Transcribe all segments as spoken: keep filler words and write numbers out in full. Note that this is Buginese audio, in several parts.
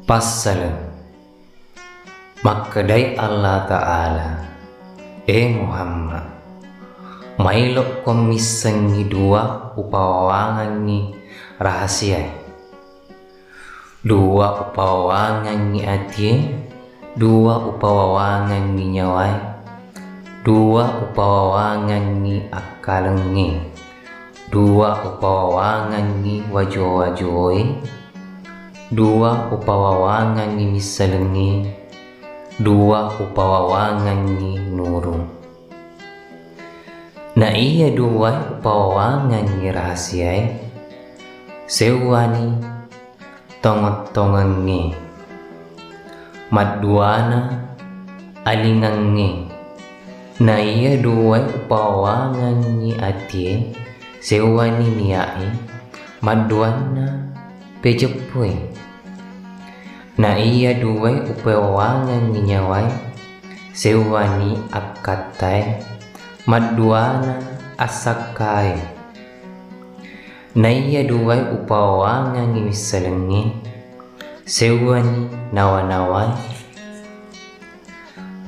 Passaleng. Makkedai Allah Ta'ala, "E Muhammad, maelokko missengngi dua upawawangengngi rahasiae. Dua upawawangengngi atie, dua upawawangengngi nyawae, dua upawawangengngi akkalengnge, dua upawawangengngi wajo-wajoe, dua upawawangengngi missalengnge, dua upawawangengngi nurung." Na iya duwae upawawangengngi rahasiae, seuwani tongeng-tongengnge. Madduana alingengnge. Na iya duwae upawawangengngi atie, seuwani niae. Madduanna pejeppue. Na iya duwae upawawangengngi nyawae, seuwani akkattae. Madduana assakkae. Na iya duwae upawawangengngi missalengnge, seuwani nawa-nawae.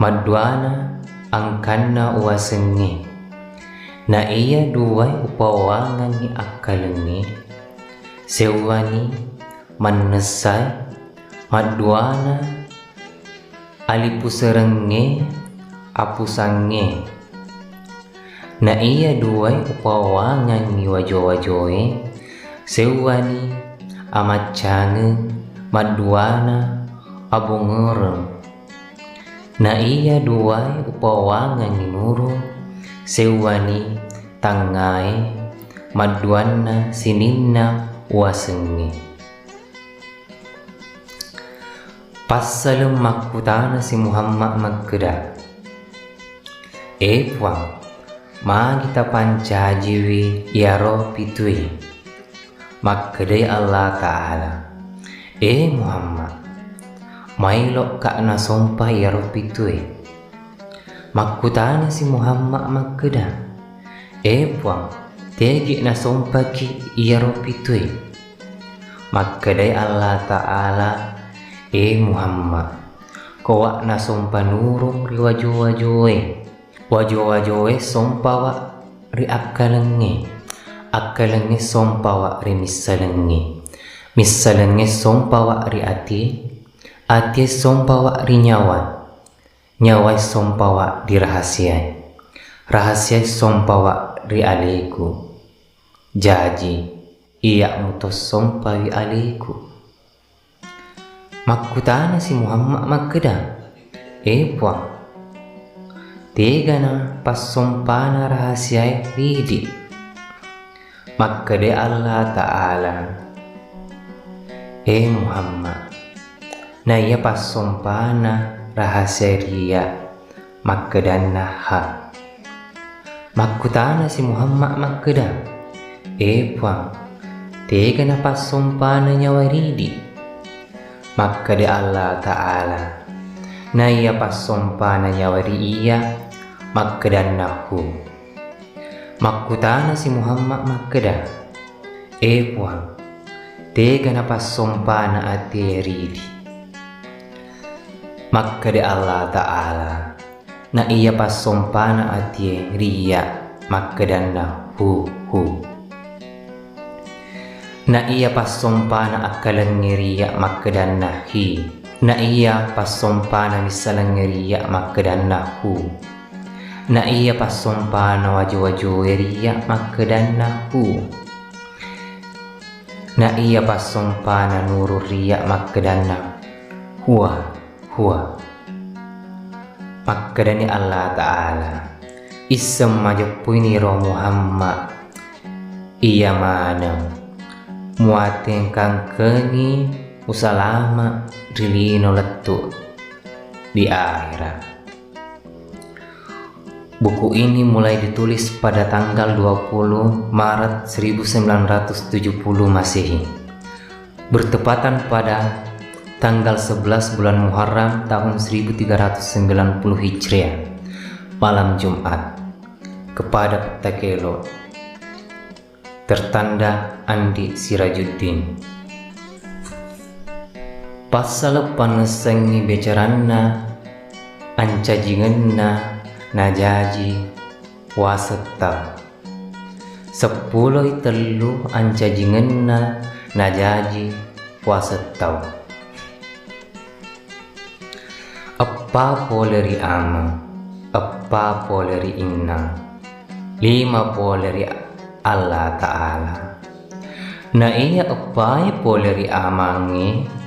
Madduana angkanna uwasengnge. Na iya duwae upawawangengngi akkalengnge, seuwani mannessae. Madduana alipuserengnge, apusangnge. Na iya duwae upawawangengngi wajo-wajoe, seuwani amaccangeng. Madduana abongereng. Na iya duwae upawawangengngi nurung, seuwani tangngae. Madduanna sininna uwasengnge. Passaleng makkutanasi Muhammad makkeda, "E Puang, magi tapancajiwi iyaro pitue?" Makkedai Allah Ta'ala, "E Muhammad, maelokka nasompa iyaro pitue." Makkutanasi Muhammad makkeda, "E Puang, tegi nasompaki iyaro pitue?" Makkedai Allah Ta'ala, "E Muhammad, kowa nasompa nurung ri wajo-wajoe. Wajo-wajoe sompawa ri akkalengnge. Akkalengnge sompawa ri missalengnge. Missalengnge sompawa ri atie. Atie sompawa ri nyawa. Nyawae sompawa ri rahasiae. Rahasiae sompawa ri aleku. Jaji, iya muto sompawi aleku." Makkutanasi Muhammad makkeda, "E Puang, tegana passompana rahasiae ridi?" Makkedai Allah Ta'ala, "E Muhammad, naiya passompana rahasia ri iyya makkedanna ha." Makkutanasi Muhammad makkeda, "E Puang, tegana passompana nyawa ridi?" Makkedai Allah Ta'ala, "Naiya passompana nyawa ri iyya makkedanna hu." Makkutanasi Muhammad makkeda, "E Puang, tegana passompana atie ridi?" Makkedai Allah Ta'ala, "Na iya passompana atie ri iyya makkedanna hu, hu. Na iya passompana akkalengnge ri iyya makkedanna hi. Na iya passompana missalengnge ri iyya makkedanna hu. Na iya passompana wajo-wajoe ri iyya makkedanna hu. Na iya passompana nuru ri iyya makkedanna huwa, huwa." Makkedani Allah Ta'ala, "Isseng majeppuini ro Muhammad, iya maneng muatengkangkengi usalama ri lino lettu di akhirat." Buku ini mulai ditulis pada tanggal dua puluh Maret seribu sembilan ratus tujuh puluh Masehi, bertepatan pada tanggal sebelas bulan Muharram tahun seribu tiga ratus sembilan puluh Hijriah, malam Jumat, kepada Petta Kelo, tertanda Andi Sirajuddin. Passala' pannessengngi bicaranna ancajingenna najaji wasetta. Seppuloi tellu ancajingenna najaji wasetta. Eppa pole ri amang, eppa pole ri innang, lima pole ri Allataala. Na iya eppae pole ri amangnge,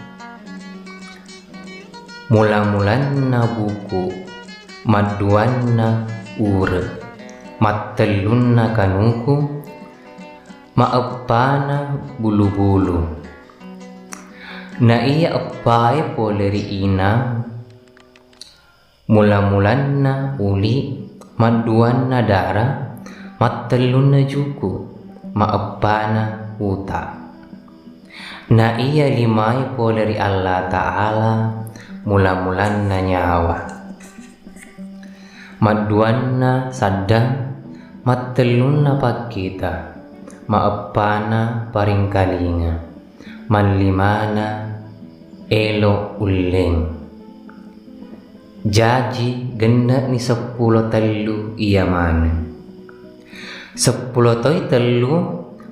mula-mulanna buku, madduanna ure, mattellunna kanuku, maeppana bulu-bulu. Na iya eppae pole ri inang, mula-mulanna uli, madduanna dara, mattellunna juku, maeppana uta. Na iya limae pole ri Allataala, mula-mulanna nyawa, madduanna sadda, mattellunna pakkita, maeppana paringkalinga, mallimana elo ulleng. Jaji genne'ni seppulo tellu iya maneng. Seppulo toi tellu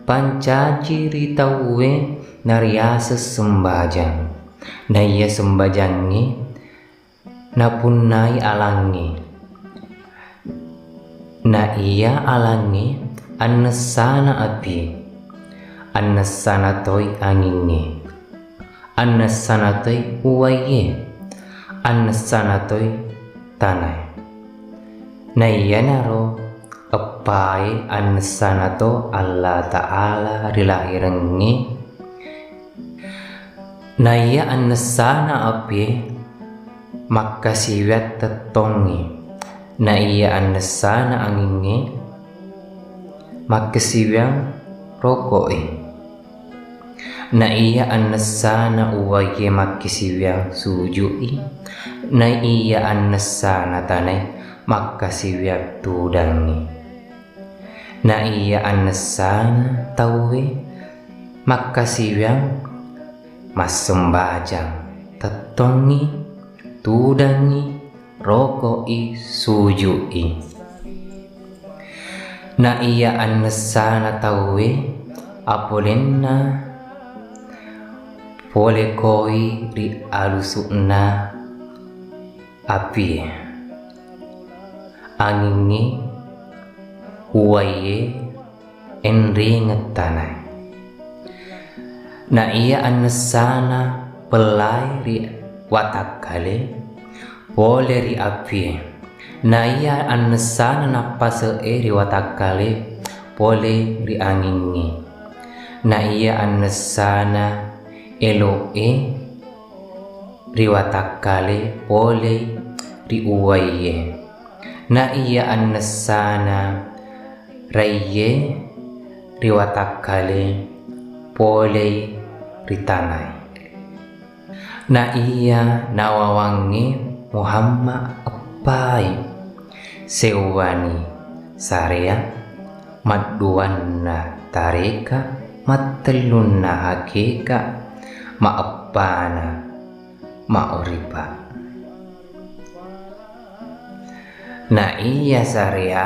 pancaji ri tauwe nariaseng sembajang. Na iya sembajangnge napunnai alangnge. Na iya alangnge annessana apie, annessana toi angingnge, annessana toi uwaiye, annessana toi tanae. Na iyanaro eppae annessana to Allataala ri lahirengnge. Na iya annessana apie makkasiwiang tettongnge, na iya annessana angingnge makkasiwiang roko'e, na iya annessana uwaiye makkasiwiang suju'i, na iya annessana tanae makkasiwiang tudangnge. Na iya annessana tauwe makkasiwiang massembajang, tettongngi, tudangngi, roko'i, suju'i. Na iya annessana tauwe apolenna pole koi ri alusu'na apie, angingnge, uwaiye, enringeng tanae. Na iya annessana pellae ri watakkale pole ri apie, na iya annessana nappase'e ri watakkale pole ri angingnge, na iya annessana elo'e ri watakkale pole ri uwaiye, na iya annessana raiye ri watakkale pole ri tanae. Na iya nawawangnge Muhammad eppai, seuwani sarea, madduanna tareka, mattellunna hakeka, maeppana ma'oripa. Na iya sarea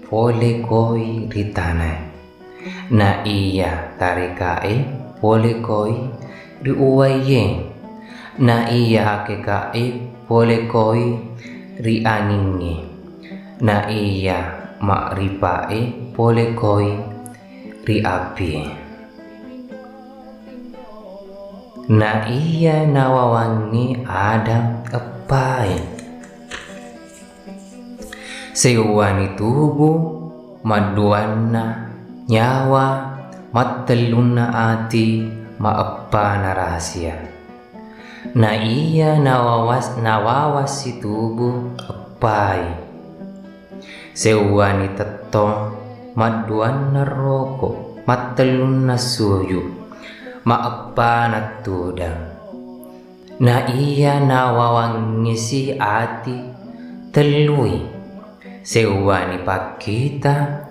pole koi ri tanae, na iya tarekae pole koi ri uwaiye, na iya hakekae pole koi ri angingnge, na iya ma'ripae pole koi ri apie. Na iya nawawangnge Adam eppae, seuwani tubu, madduanna nyawa, mattellunna ati, maeppana rahasia. Na iya nawawas-, nawawassi tubu eppai, seuwani tettong, madduanna roko, mattellunna suju, maeppana tudang. Na iya nawawangngesi ati tellui, seuwani pakkita,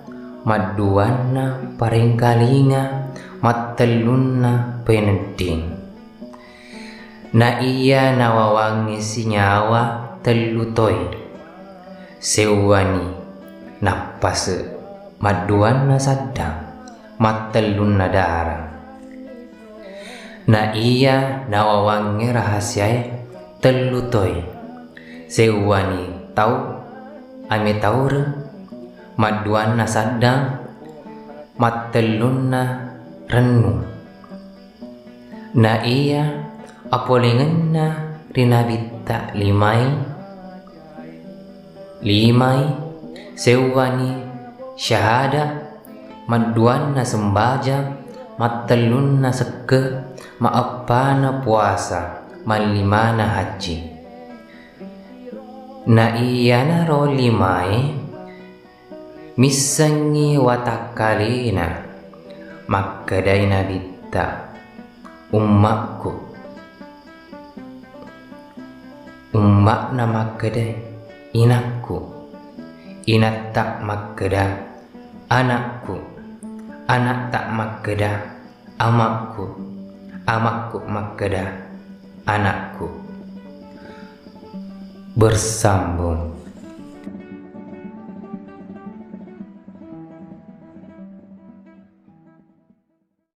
madduanna parengkalinga, mattellunna penedding. Na iya nawawangnge sinyawa tellu toi, seuwani nappase madduanna saddang, mattellunna darang. Na iya nawawangnge rahasiae tellu toi, seuwani tau ametaureng, madduanna saddang, mattellunna rennu. Na iya apolengenna ri nabitta limai, limai, seuwani syahada, madduanna sembajang, mattellunna sekke, maeppana puasa, mallimana hajji. Na iyanaro limae missengngi watakkalena, makkedai nabitta, ummakku. Umma'na makkeda, inakku. Inatta makkeda, anakku. Anatta makkeda, amakku. Amakku makkeda, anakku. Bersambung.